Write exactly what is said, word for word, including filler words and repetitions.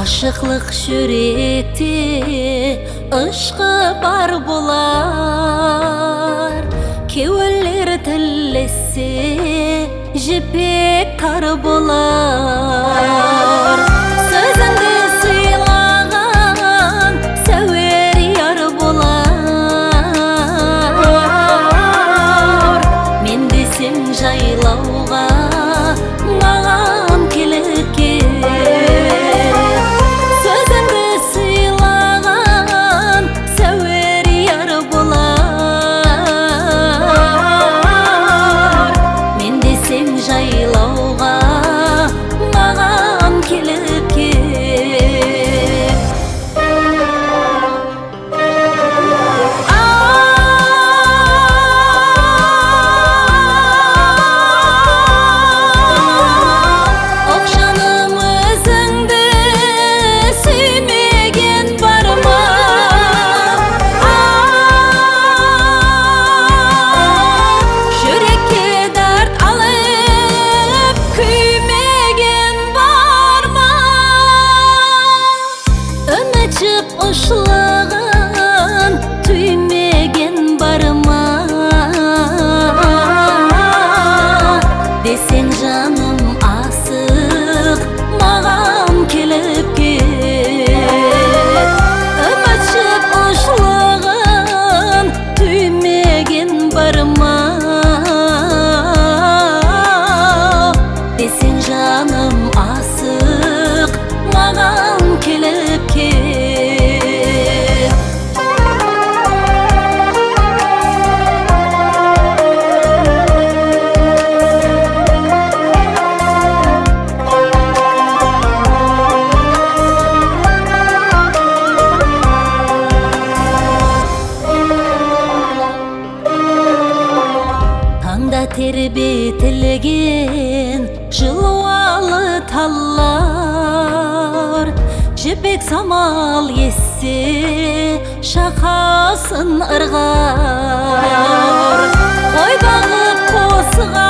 Ashıqlıq júrekte ıshqı bar bolar, kewiller tillesse, jipek tar bolar. Sózińdi sıylaǵan sáwer yar bolar. Men deseń jaylawǵa maǵan kelip kel. Sózińdi sıylaǵan sáwer yar bolar. Men deseń jaylawǵa maǵan kelip kel. Oq janım, ózińdi súymegen bar ma? Júrekke dárt alıp kúymegen bar ma? Úmit jıp ushlıǵın túymegen bar ma? Deseń, janım asıq, maǵan kelip kel. Úmit jıp ushlıǵın túymegen bar ma? Deseń, janım asıq, maǵan kelip kel. Tańda terbetilgen jılwalı tallar, jipek samal esse, shaqasın ırǵar. Qoy baǵıp qosıǵa